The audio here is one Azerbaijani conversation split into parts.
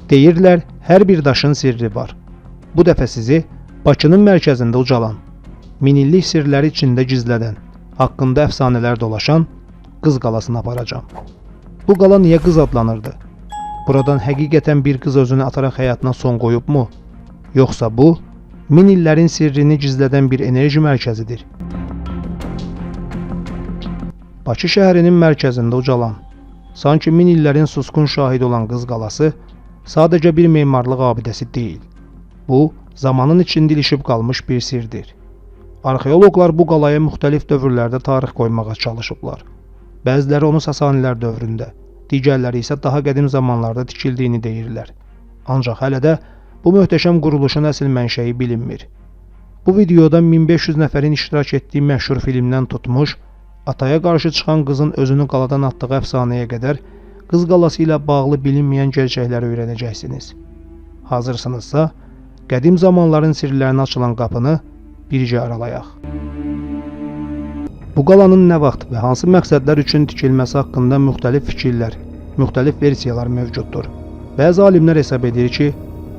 Deyirlər, hər bir daşın sirri var. Bu dəfə sizi Bakının mərkəzində ucalan, minillik sirləri içində gizlədən, haqqında əfsanələr dolaşan Qız Qalasına aparacağam. Bu qala niyə qız adlanırdı? Buradan həqiqətən bir qız özünü ataraq həyatına son qoyubmu? Yoxsa bu, min illərin sirrini gizlədən bir enerji mərkəzidir? Bakı şəhərinin mərkəzində ucalan, sanki min illərin susqun şahidi olan Qız Qalası sadəcə bir memarlıq abidəsi deyil. Bu, zamanın içində ilişib qalmış bir sirdir. Arxeoloqlar bu qalaya müxtəlif dövrlərdə tarix qoymağa çalışıblar. Bəziləri onu Sasanilər dövründə, digərləri isə daha qədim zamanlarda tikildiyini deyirlər. Ancaq hələ də bu möhtəşəm quruluşun əsl mənşəyi bilinmir. Bu videoda 1500 nəfərin iştirak etdiyi məşhur filmdən tutmuş, ataya qarşı çıxan qızın özünü qaladan atdığı əfsanəyə qədər Qız Qalası ilə bağlı bilinməyən gerçəkləri öyrənəcəksiniz. Hazırsınızsa, qədim zamanların sirlərinə açılan qapını bircə aralayaq. Bu qalanın nə vaxt və hansı məqsədlər üçün tikilməsi haqqında müxtəlif fikirlər, müxtəlif versiyalar mövcuddur. Bəzi alimlər hesab edir ki,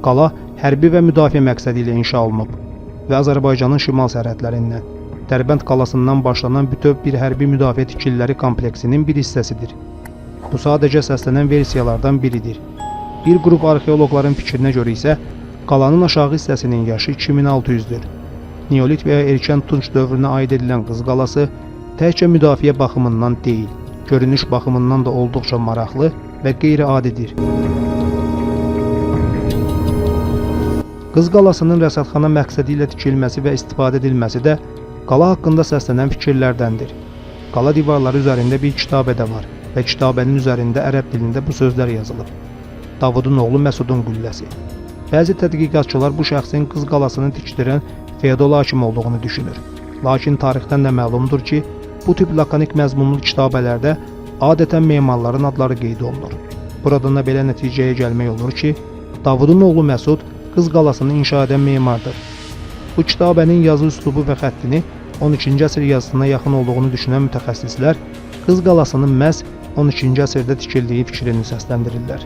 qala hərbi və müdafiə məqsədi ilə inşa olunub və Azərbaycanın şimal sərhədlərindən, Dərbənd qalasından başlanan bütöv bir hərbi müdafiə tikililəri kompleksinin bir hissəsidir. Bu sadəcə səslənən versiyalardan biridir. Bir qrup arxeoloqların fikrinə görə isə qalanın aşağı hissəsinin yaşı 2600-dür. Neolit və ya erkən Tunc dövrünə aid edilən Qız Qalası təkcə müdafiə baxımından deyil, görünüş baxımından da olduqca maraqlı və qeyri-adidir. Qız Qalasının rəsədxana məqsədi ilə tikilməsi və istifadə edilməsi də qala haqqında səslənən fikirlərdəndir. Qala divarları üzərində bir kitabə də var və kitabənin üzərində ərəb dilində bu sözlər yazılıb. Davudun oğlu Məsudun qülləsi. Bəzi tədqiqatçılar bu şəxsin Qız Qalasını tikdirən feodal hakim olduğunu düşünür. Lakin tarixdən də məlumdur ki, bu tip lakonik məzmunlu kitabələrdə adətən memarların adları qeyd olunur. Buradan da belə nəticəyə gəlmək olur ki, Davudun oğlu Məsud Qız Qalasını inşa edən memardır. Bu kitabənin yazı üslubu və xəttini 12-ci əsr yazısına yaxın olduğunu düşünən mütəxəssislər Qız Qalasının məhz 12-ci əsrdə tikildiyi fikrini səsləndirirlər.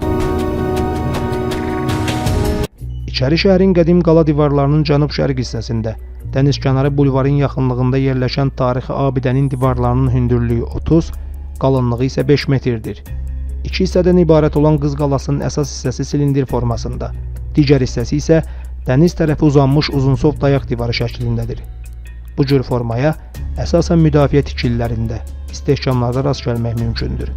İçəri şəhərin qədim qala divarlarının cənub-şərq hissəsində, dənizkənarı bulvarın yaxınlığında yerləşən tarixi abidənin divarlarının hündürlüyü 30, qalınlığı isə 5 metrdir. İki hissədən ibarət olan Qız Qalasının əsas hissəsi silindir formasında, digər hissəsi isə dəniz tərəfə uzanmış uzunsov dayaq divarı şəklindədir. Bu cür formaya əsasən müdafiə tikililərində, istehkamlarda rast gəlmək mümkündür.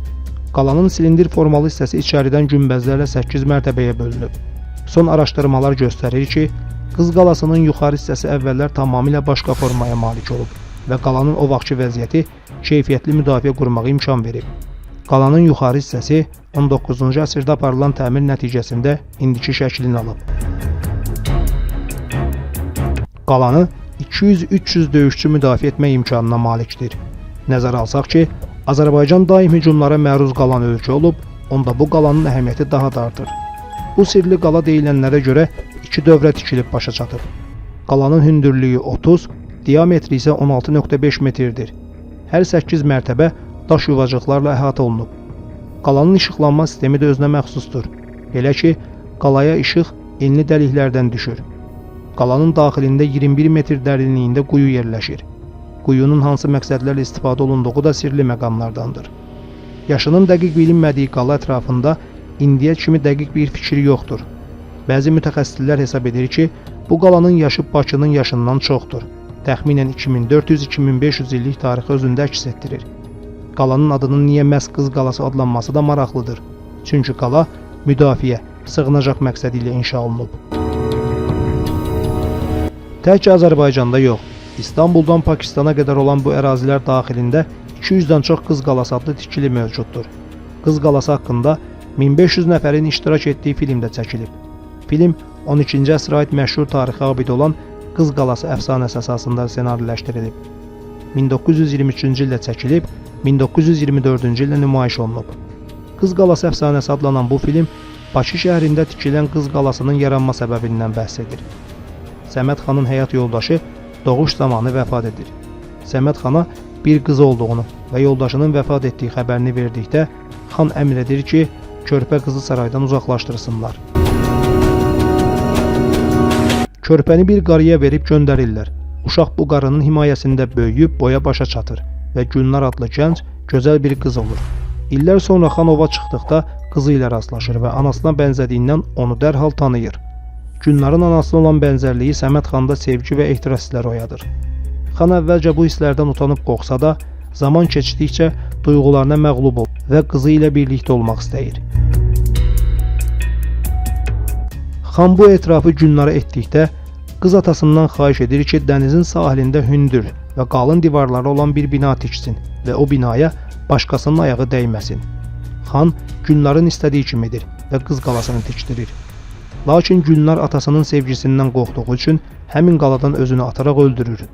Qalanın silindir formalı hissəsi içəridən günbəzlərlə 8 mərtəbəyə bölünüb. Son araşdırmalar göstərir ki, Qız Qalasının yuxarı hissəsi əvvəllər tamamilə başqa formaya malik olub və qalanın o vaxtki vəziyyəti keyfiyyətli müdafiə qurmağa imkan verib. Qalanın yuxarı hissəsi 19-cu əsrdə aparılan təmir nəticəsində indiki şəklini alıb. Qalanı 200-300 döyüşçü müdafiə etmək imkanına malikdir. Nəzərə alsaq ki, Azərbaycan daim hücumlara məruz qalan ölkə olub, onda bu qalanın əhəmiyyəti daha da artır. Bu sirli qala deyilənlərə görə iki dövrə tikilib başa çatıb. Qalanın hündürlüyü 30, diametri isə 16.5 metrdir. Hər 8 mərtəbə daş yuvacıqlarla əhatə olunub. Qalanın işıqlanma sistemi də özünə məxsusdur. Belə ki, qalaya işıq enli dəliklərdən düşür. Qalanın daxilində 21 metr dərinliyində quyu yerləşir. Quyunun hansı məqsədlərlə istifadə olunduğu da sirli məqamlardandır. Yaşının dəqiq bilinmədiyi qala ətrafında indiyə kimi dəqiq bir fikir yoxdur. Bəzi mütəxəssislər hesab edir ki, bu qalanın yaşı Bakının yaşından çoxdur. Təxminən 2400-2500 illik tarixi özündə əks etdirir. Qalanın adının niyə məhz Qız Qalası adlanması da maraqlıdır. Çünki qala müdafiə, sığınacaq məqsədi ilə inşa olunub. Təkcə Azərbaycanda yox, İstanbuldan Pakistana qədər olan bu ərazilər daxilində 200-dən çox Qız Qalası adlı tikili mövcuddur. Qız Qalası haqqında 1500 nəfərin iştirak etdiyi film də çəkilib. Film 12-ci əsrə aid məşhur tarixi abidə olan Qız Qalası əfsanəsi əsasında ssenariləşdirilib. 1923-cü ildə çəkilib, 1924-cü ildə nümayiş olunub. Qız Qalası əfsanəsi adlanan bu film Bakı şəhərində tikilən Qız Qalasının yaranma səbəbindən bəhs edir. Səməd xanın həyat yoldaşı doğuş zamanı vəfat edir. Səməd xana bir qızı olduğunu və yoldaşının vəfat etdiyi xəbərini verdikdə xan əmr edir ki, körpə qızı saraydan uzaqlaşdırsınlar. Körpəni bir qarıya verib göndərirlər. Uşaq bu qarının himayəsində böyüyüb boya başa çatır və Gülnar adlı gənc gözəl bir qız olur. İllər sonra xan ova çıxdıqda qızı ilə rastlaşır və anasına bənzədiyindən onu dərhal tanıyır. Gülnarın anasına olan bənzərliyi Səməd xanda sevgi və ehtiras hissləri oyadır. Xan əvvəlcə bu hisslərdən utanıb qorxsa da, zaman keçdikcə duyğularına məğlub olur və qızı ilə birlikdə olmaq istəyir. Xan bu etirafı Gülnara etdikdə qız atasından xahiş edir ki, dənizin sahilində hündür və qalın divarları olan bir bina tiksin və o binaya başqasının ayağı dəyməsin. Xan Gülnarın istədiyi kimi edir və qız qalasını tikdirir. Lakin Gülnar atasının sevgisindən qorxduğu üçün həmin qaladan özünü ataraq öldürür.